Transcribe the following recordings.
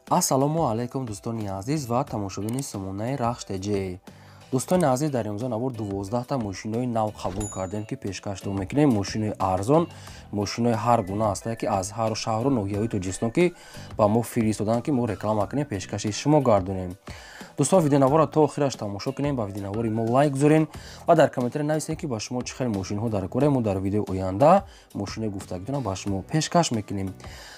Ассалому алайкум, дӯстони азиз ва тамошобини сомонаи Рахш ТЖ. Дӯстони азиз, дар имрӯза навор 12та мошинои нав қабул кардем, ки пешкаштон мекунем. Мошинои арзон, мошинои ҳар гуна ҳастае, ки аз ҳар шаҳру ноҳияҳои Тоҷикистон ки ба мо фиристоданд, ки мо реклама кунем, пешкаши шумо гардонем. Дӯстон, видеонаворро то охираш тамошо кунем, ба видеонавори мо лайк гузорен ва дар комментария нависем, ки ба шумо чӣ хел мошинҳо дар кора. Мо дар видеои оянда мошинои гуфтагитонро ба шумо пешкаш мекунем.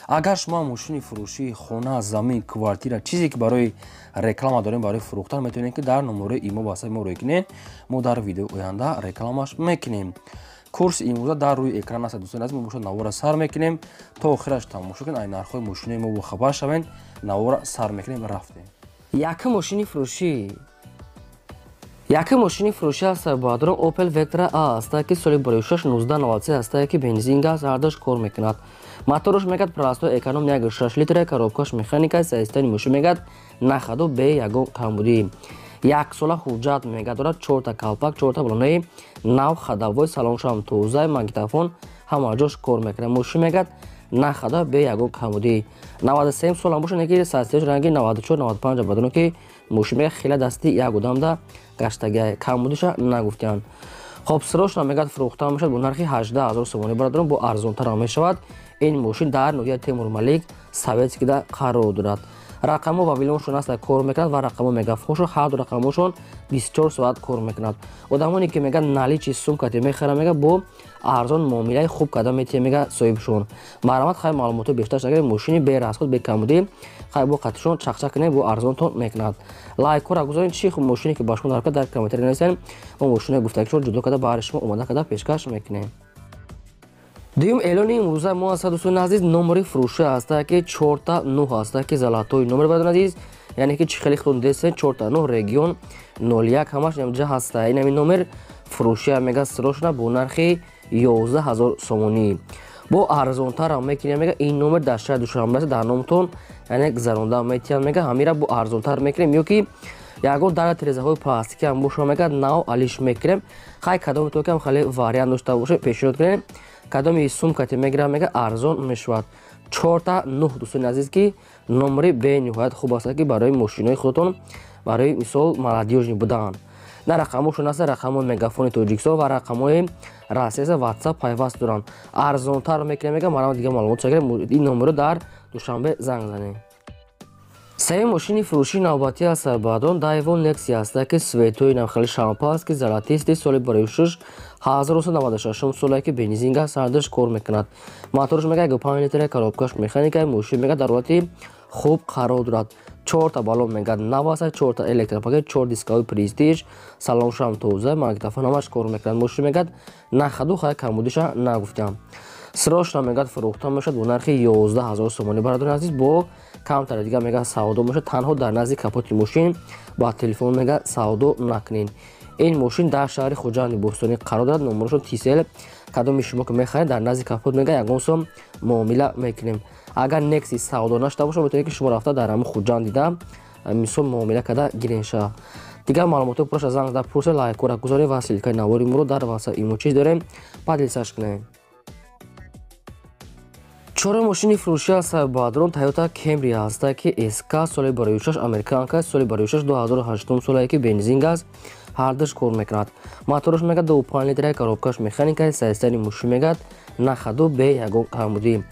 Агар шумо мошини фурӯшии хона, замин, квартира, чизе ки барои реклама дорем, барои фурӯхтан, метавонед, ки дар номерои имо васаи мо рӯй кунед. Мо дар видеои оянда рекламаш мекунем. Курси имрӯза дар рӯи экран аст. Дӯстони азиз, мо бошад навора сар мекунем, то охираш тамошо кунед, ай нархҳои мошинои мо бохабар шавед. Навора сар мекунем, рафтем. Якум мошини фурӯшӣ, якум мошини фурӯшӣ аст, баъдро Opel Vectra A аст, ки соли 2006, 1993 аст, ки бензин, газ ҳардаш кор мекунад. Мотораш мегад простой, эконом, 1,6 литра, коробкаш механика. Состояние мошин мегад на ходу, бе ягон камбудӣ. Яксола ҳуҷҷат мегад дорад, чорта калпак, чорта балонаи нав, ходовой, салоншам тоза, магнитофон ҳама ҷош кор мекунад. Мошин мегад на ходу, бе ягон камбудӣ. 93 солам бошад, неки состояние ранги 94, 95 бадоно, ки мошин мегад хеле дасти як одамда гаштагиа, камбудиша нагуфтиянд. Хоб, срочно мегад фурӯхта мешавад бо нархи 18 000 сомонӣ. Бародарон, бо арзонтарам мешавад. Ин мошин дар ноҳияи Темурмалик, Советскида қарор дорад. Рақамҳо вавилоншон аст, кор мекунад ва рақамҳо мегафоншон, ҳарду рақамҳошон 24 соат кор мекунад. Одамоне ки мегӯяд наличный сумкате мехарам, мега бо арзон муомилаи хуб карда метиҳем, мега соҳибшон. Марҳамат, хай, маълумотҳои бештар агар мошини бе расход, бе камбудӣ, хай, бо қатишон чақчақ кунем, бо арзонтон мекунад. Лайкҳоро гузоред. Чи мошине ки ба шумо дар дар комментария нависед, мо мошинои гуфтагишон ҷудо карда, баҳри шумо омода карда пешкаш мекунем. Дуюм эълони имрӯза мо аст, дӯстони азиз, номери фурӯшӣ ҳаста, ки чорта нӯҳ ҳаста, ки золотой номер, бародарони азиз, яъне ки чӣ хеле худтон дестен, чорта нӯҳ, регион 01, ҳамаш инҷа ҳаста. Ин ҳамин номер фурӯшия мега срочно бо нархи 11 000 сомонӣ, бо арзонтарам мекунем. Мега ин номер дар шаҳри Душанбе аст, дар номтон яъне гузаронда метиҳам. Мега ҳамира бо арзонтар мекунем ё ки ягон дар тирезаҳои пластикӣ ҳам боша, мега нав алиш мекунем. Хай, кадоми то кам хеле вариант дошта боша, пешниҳод кунем. Кадоми сумкате мегирам, мега арзон мешавад. Чорта нӯҳ, дӯстони азиз, ки номери бениҳоят хуб аст, ки барои мошинои худатон, барои мисол молодёжный будан. На рақамҳошон аст, рақамҳои Мегафони Тоҷикистон ва рақамҳои Россия, Ватсап пайваст доранд. Арзонтар мекунем, мега. Марҳамат, дигар маълумот ин номеро дар Душанбе занг занед. Сеюм мошини фурӯшии навбатӣ аст, баъдон Дайвон Некси аст, ки цветои навхели шампанский, золотистый, соли 2006, 1996 соле, ки бензин, газ ҳардаш кор мекунад. Мотораш мега 1,5 литра, коробкаш механика. Мошин мега дар ҳолати хуб қарор дорад. Чорта балон мегад нав аст, чорта электропакет, чор дисковой Престиж, салоншам тоза, магнитофон ҳамаш кор мекунад. Мошин мегад на ходу, хай, камбудиша нагуфтам. Срочно мегад фурӯхта мешавад бо нархи 11 000 сомонӣ. Бародарони азиз, бо камтаре дигар мега савдо мешавад. Танҳо дар назди капоти мошин ба телефон мега савдо накунед. Ин мошин дар шаҳри Хуҷанди Бостонӣ қарор дорад, номерашон тисел. Кадоми шумо ки мехаред, дар назди капот мега ягон сом муомила мекунем. Агар Некси савдо нашуда бошад, метавонед, ки шумо рафта дар ҳамин Хуҷанд дида, мисол, муомила карда гирен ша. Дигар маълумотҳои пурраша занг зада пурсед. Лайкҳоро гузоред ва ссылкаи навори моро дар ватсап, имо чиз дорем, поделиться кунед. Чорум мошини фурӯшӣ аст, баъдрон Тойота Кемри ҳаста, ки СК, соли 2006, американка, соли 2006, 2008 соле, ки бензин, газ ҳардаш кор мекунад. Мотораш мегад 2,5 литра, коробкаш механика. Состояние мошин мегад на ходу, бе ягон камбудӣ.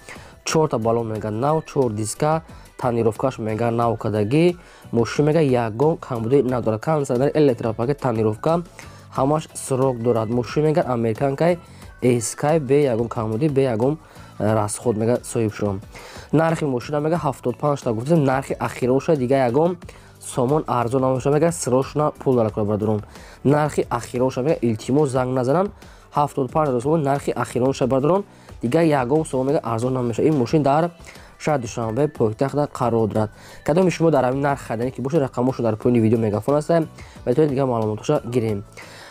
Чорта балон мегад нав, чор диска, тонировкаш мега нав кардагӣ. Мошин мега ягон камбудӣ надорад. Кондиционер, электропакет, тонировка ҳамаш срок дорад. Мошин мегад американкаи СК, бе ягон камбудӣ, бе ягон расход, мега соҳибшон. Нархи мошина мега 75 та гуфтем, нархи ахиронша, дига ягон сомон арзон намешава. Мега срочно пул даркора, бародарон. Нархи ахиронша, мега илтимос, занг назананд. 75 000 сомон нархи ахиронша, бародарон, дигар ягон сомон мега арзон намешава. Ин мошин дар шаҳри Душанбе, пойтахта қарор дорад. Кадоми шумо дар ҳамин нарх хариданӣ ки бошед, рақамҳошо дар поёни видео Мегафон аст, метавонед дигар маълумотҳоша гирем.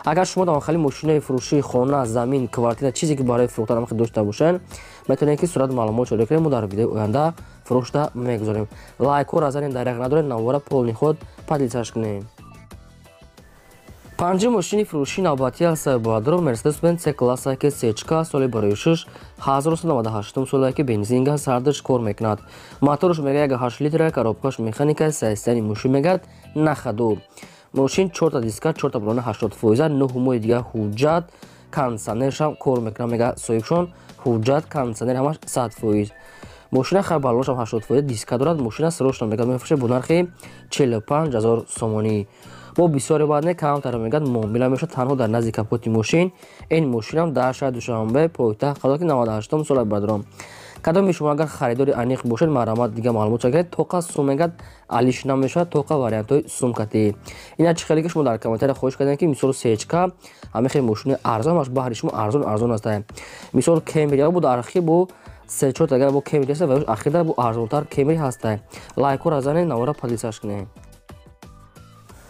Агар шумо дар хали мошинаи фурӯшии хона, замин, квартира, чизе ки барои фурӯхтан ҳам дошта бошед, метавонед, ки сурат маълумот шода кунед, мо дар видеои оянда фурӯшта мегузорем. Лайкҳоро занед, даряқ надоред, навора полный худ поделиться кунед. Панҷум мошини фурӯши навбатӣ аст, бародарон, Mercedes-Benz C класса ки сечка, соли 2006, 1998 соле ки бензин газ ҳардаш кор мекунад. Мотораш мега 1.8 литра, коробкаш механика, состояни мошин мегад на ходу. Мошин 4та диска, 4та баллони 80%, 9 моҳи дига ҳуҷҷат, кондиционершам кор мекунад, мега соҳибшон, ҳуҷҷат, кондиционер ҳамаш 100%. Мошина хай баллонашам 80% диска дорад, мошина срочно мегад мефурӯшад бо нархи 45 000 сомонӣ. Бо бисёре баъд не, камтар мегад муомила мешавад, танҳо дар назди капоти мошин. Ин мошинам дар шаҳри Душанбе, пойтахт, қарор ки 98 сола, бародарон. Кадоми шумо агар харидори аниқ бошед, марҳамат, дига маълумот гиред. Тоқа сум мегад алиш намешавад, тоқа вариантҳои сумкатӣ. Ина чӣ хеле ки шумо дар комментария хоҳиш кардем, ки мисол сечка, ҳамин хел мошини арзон аш баҳри шумо арзон арзон аст. Мисол Кемри буд архи бу се чор агар бо Кемри аст ва ахирда бу арзонтар Кемри ҳаста. Лайкора занед, навора поделиться кунед.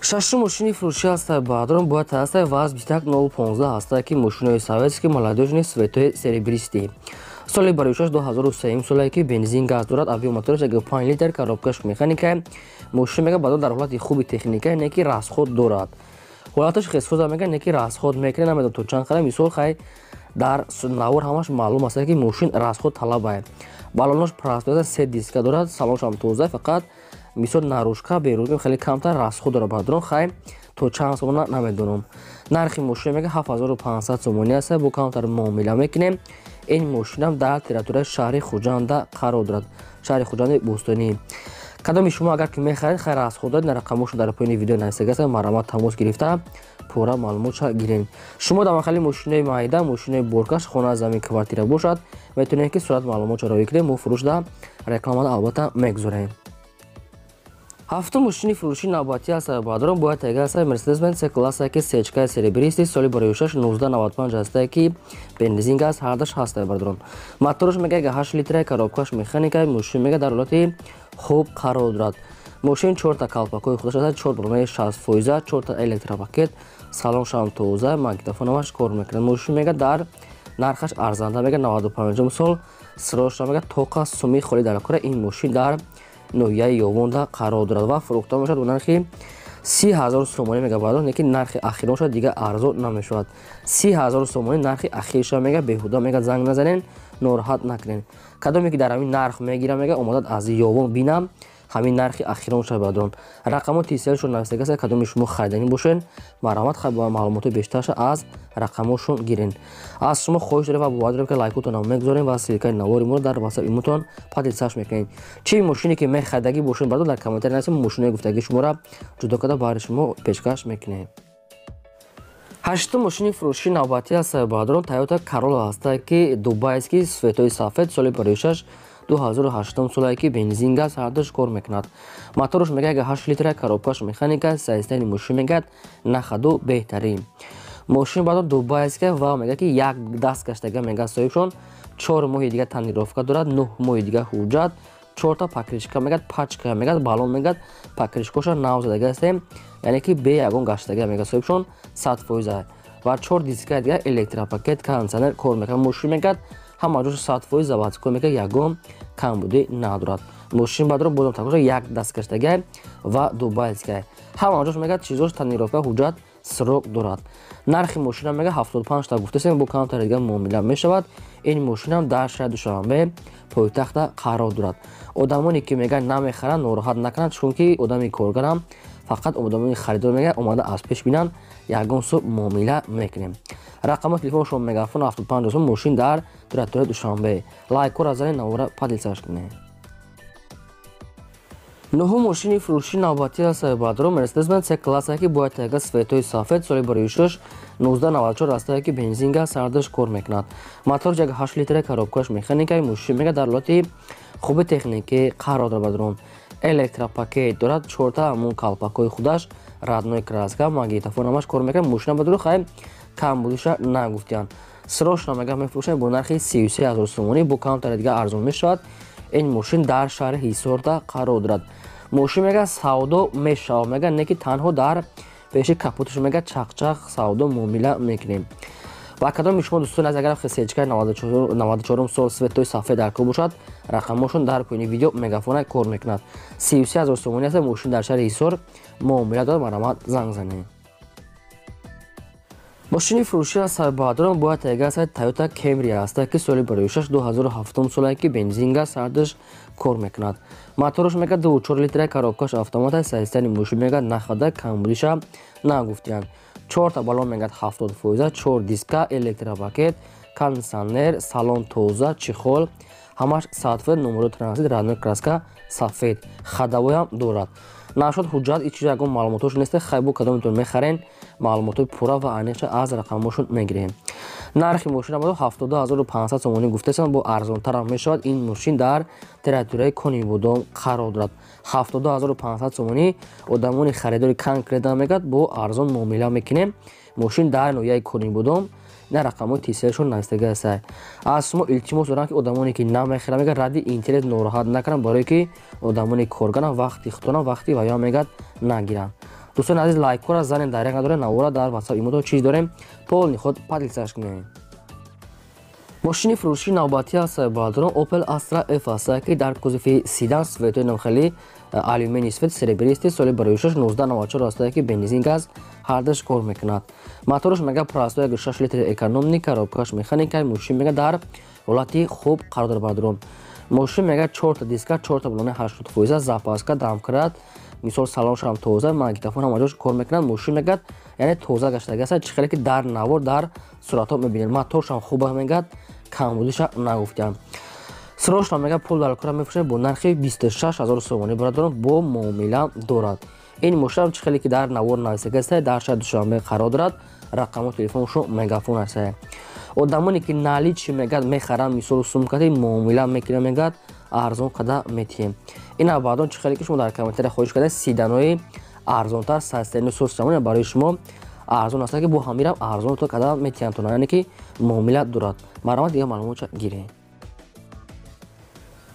Шашум мошини фурӯшӣ ҳаста, бародарон, бояд ҳаста ВАЗ 21015 ҳаста ки мошинои советский, молодёжный, цветои серебристый. Соли 2006, 2003 соле ки бензин газ дорад, объём мотораш 5 литр, коробкаш механика. Мошин мега баъдон дар ҳолати хуби техника, не ки расход дорад. Ҳолаташ хесоза мега, не ки расход мекунад, намедонам то чанд қадам. Мисол хай дар навор ҳамаш маълум аст ки мошин расход талабае. Баллонош простой, се диска дорад, салоншам тоза, фақат мисол наружка берун хеле камтар расход дорад, бародарон, хай то чанд сомона намедонам. Нархи мошин мега 7500 сомонӣ аст, бо камтар муомила мекунем. Ин мошинам дар территорияи шаҳри Хуҷанда қарор дорад, шаҳри Хуҷанди бостонӣ. Кадоми шумо агар ки мехаред, хайр расход доред, рақамошон дар поёни видео нависагааст, марҳамат, тамос гирифта пурра маълумотша гирем. Шумо дар махалли мошинои майда, мошинои боркаш, хона, замин, квартира бошад, метавонед ки сурат маълумотша роӣ кунед, мо фурӯшда рекламада албатта мегузорем. Ҳафтум мошини фурӯши навбатӣ аст, бародарон, бояд тайга аст Mercedes-Benz C класса ки сечкаи серебристый, соли 2006, 1995 ҳастае ки бензин газ ҳардаш ҳастае, бародарон. Мотораш мега 8 литра, коробкаш механика, мошин мега дар ҳолати хуб қарор дорад. Мошин чорта калпакҳои худаш аст, чор баллонаи 60%, чорта электропакет, салоншам тоза, магнитофонамаш кор мекунад. Мошин мега дар нархаш арзанда, мега 95 сол срочно мега тоқа суми холӣ дар кора. Ин мошин дар ноҳияи Ёвонда қарор дорад ва фурӯхта мешавад бо нархи 30 000 сомонӣ, мега бародарон, лекин нархи ахирон шавад, дига арзон намешавад. 30 000 сомонӣ нархи ахирша мега, беҳуда мега занг назанен, нороҳат накунен. Кадоме ки дар ҳамин нарх мегирам, мега омадад аз Ёвон бинам, ҳамин нархи ахирон шавад, бародарон. Рақамо тиселшон нависагааст, кадоми шумо хариданӣ бошед, марҳамат, маълумоти бештарша аз рақамошон гирен. Аз шумо хоҳиш дорем ва бовар дорем, ки лайкотонам мегузорем ва ссылкаи навори моро дар ватсап имутон поделиться мекунед. Чӣ мошине ки мехаридагӣ бошед, бародарон, дар комментария нависед, мошинои гуфтагии шуморо ҷудо карда баҳри шумо пешкаш мекунем. Ҳаштум мошини фурӯши навбатӣ аст, бародарон, Тойота Королла ҳаста ки дубайский, цветои сафед, соли 2006, 2008 солае ки бензин газ ҳардуш кор мекунад. Мотораш мега 8 литра, коробкаш механика, состояни мошин мегӯяд на ходу, беҳтарин. Мошин баъдо дубайская ва мега ки як даст гаштага, мега соҳибшон, 4 моҳи дига тонировка дорад, 9 моҳи дига ҳуҷҷат, чорта покрышка мегӯяд пачка мегӯяд, баллон мегӯяд, покрышкоша нав задага ҳастем, яъне ки бе ягон гаштага, мега соҳибшон, 100% ва чор дискаи дига, электропакет, кондиционер кор мекунад. Мошин мегӯяд ҳама ҷош 100% заводской, мегӯяд ягон камбудӣ надорад. Мошин баъдро бозам такроша як дастгаштагай ва дубайскай, ҳама ҷош мегӯяд чизош тонировка, ҳуҷҷат срок дорад. Нархи мошина мега 75 та гуфтасем, бо камтар дига муомила мешавад. Ин мошинам дар шаҳри Душанбе, пойтахта қарор дорад. Одамоне ки мегӯянд намехаранд, нороҳат накунанд, чунки одами коргарам, фақат одамони харидор мега омада аз пеш бинанд, ягон суб муомила мекунем. Рақами телефоншон мегафон 75 сум. Мошин дар территорияи Душанбе. Лайкора занед, навора поделиться кунед. Нуҳум мошини фурӯши навбатӣ аст, бародарон, Mercedes-Benz C класса ки бояд тайга цветои сафед, соли 2006, 1994 ҳастае ки бензин газ ҳардуш кор мекунад. Мотор 8 литра, коробкаш механика, мошин мега дар ҳолати хуби техникӣ қарор дорад, бародарон. Электропакет дорад, чорта ҳамун калпакҳои худаш, родной краска, магнитофон ҳамаш кор мекунад. Мошина бадуру хай камбудиша нагуфтиянд. Срочно мега мефурӯшанд бо нархи 33 000 сомонӣ, бо камтари дига арзон мешавад. Ин мошин дар шаҳри Ҳисорда қарор дорад. Мошин мега савдо мешавад, мега не ки танҳо дар пеши капоташ мега чақчақ савдо муомила мекунем. Ва кадоми шумо дӯстон аз агар сечкаи 94 сол цветои сафед дар кор бошад, рақамошон дар поёни видео мегафона кор мекунад. 33 000 сомонӣ аст мошин, дар шаҳри Ҳисор муомила дорад, марҳамат, занг занед. Мошини фурӯшӣ аз бародарон бояд тайга аст Toyota Camry аст, ки соли 2006 2007 солае, ки бензин газ ҳардуш кор мекунад. Мотораш мегӯяд 2,4 литра, коробкаш автомат аст, состояни мошин мегӯяд нахада, камбудиша нагуфтиянд. Чорта баллон мегӯяд 70%, чор диска, электропакет, кондиционер, салон тоза, чехол, ҳамаш сатфед, номеро транзит, родной краска сафед, ходовойам дорад. Нашуд ҳуҷҷат, ҳеҷ чиз, ягон маълумотош нест. Хайбу кадомитон мехарен, маълумотои пурра ва аниқша аз рақамошон мегирем. Нархи мошин 72 500 сомонӣ гуфтасам, бо арзонтарам мешавад. Ин мошин дар территорияи Конибодом қарор дорад. 72 500 сомонӣ одамони харидори конкретно мегӯяд, бо арзон муомила мекунем. Мошин дар ноҳияи Конибодом, на рақамҳои тисершон навистага аст. Аз шумо илтимос дорам, ки одамоне ки намехӯранд, мегӯяд, ради интерес нороҳат накунанд, барое ки одамони коргарам вақти худтонам вақти ваё мегӯяд нагиранд. Дӯстони азиз, лайкҳоро занем, дар як надорем, навора дар ватсап имодо чиз дорем, полный худ поделиться кунем. Мошини фурӯшии навбатӣ аст, бародарон, Opel Astra F аст, ки дар кузови седан, цветои навхели алюминий цвет серебристый, соли 2006 1994 аст, ки бензин газ ҳардуш кор мекунад. Мотораш мега простой 6 литр, экономный, коробкаш механика. Мошин мега дар ҳолати хуб қарор дорад, бародарон. Мошин мега чорта диска, чорта баллони 80%, запаска, домкрат, мисол, салоншам тоза, магнитофон ҳама ҷош кор мекунад. Мошин мегӯяд, яъне тоза гаштага аст, чӣ хеле ки дар навор, дар суратҳо мебинед. Моторшам хуба, мегӯяд, камбудиша нагуфтиям. Срочно мега пул дар кора мефурӯшад бо нархи 26 ҳазор сомонӣ, бародарон, бо муомила дорад. Ин мошинам, чӣ хеле ки дар навор нависага аст, дар шаҳри Душанбе қарор дорад. Рақамҳо телефоншо Мегафон аст. Одамоне ки наличный мегӯяд мехаранд, мисол, сумкати муомила мекунанд, мегӯяд, арзон қада метиҳем. Ина баъдон, чӣ хеле ки шумо дар комментария хоҳиш карда, седанои арзонтар, састани сосамони барои шумо арзон аст, ки бо ҳамирам арзон то када метиҳанд, яъне ки муомила дорад. Марҳамат, дигар маълумотша гирем.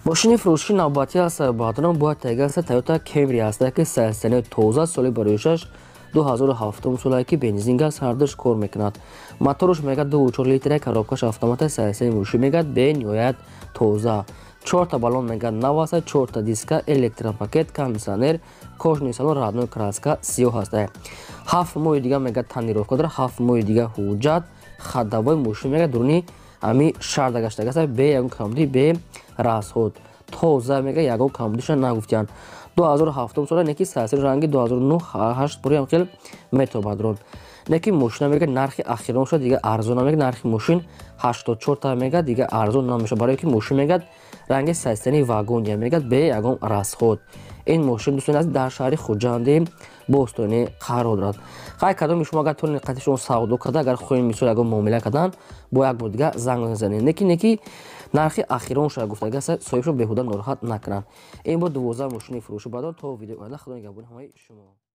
Мошини фурӯшии навбатӣ аст, бародарон, бояд тайга аст Toyota Camry аст, ки состояни тоза, соли 2006 2007 солае, ки бензин газ ҳардуш кор мекунад. Мотораш мегӯяд 2,4 литра, коробкаш автомат, состояни мошин мегӯяд бениҳоят тоза, чорта баллон мегӯяд нав аст, чорта диска, электропакет, кондиционер, кожаный салон, родной краска сиёҳ аст. 7 моҳи дига мегӯяд тонировка дорад, 7 моҳи дига ҳуҷҷат, ходовой. Мошин мегӯяд дуруни ҳами шарда гаштага аст, бе ягон камбудӣ, бе расход, тоза, мегӯяд, ягон камбудиша нагуфтиянд. 2007 сола неки сасир ранги 2009 8 буриам хел метобад рон. Неки мошина мега нархи ахирон шуд, дига арзон намега. Нархи мошин 84 та мега, дига арзон намешавад, барое ки мошин мегӯяд ранги состояни вагония, мегӯяд, бе ягон расход. Ин мошин, дӯстони азиз, дар шаҳри Хуҷанди бостонӣ қарор дорад. Хай, кадоми шумо агар тони қати шумо савдо карда, агар хоҳем, мисол, ягон муомила кардан, бо як бор дига занг занед. Неки нархи ахирон шуда гуфтага соҳибшо беҳуда нороҳат накунанд. Ин бо 12 мошини фурӯшӣ. Баъдон то видеои оянда, худо нигаҳбони ҳамаи шумо.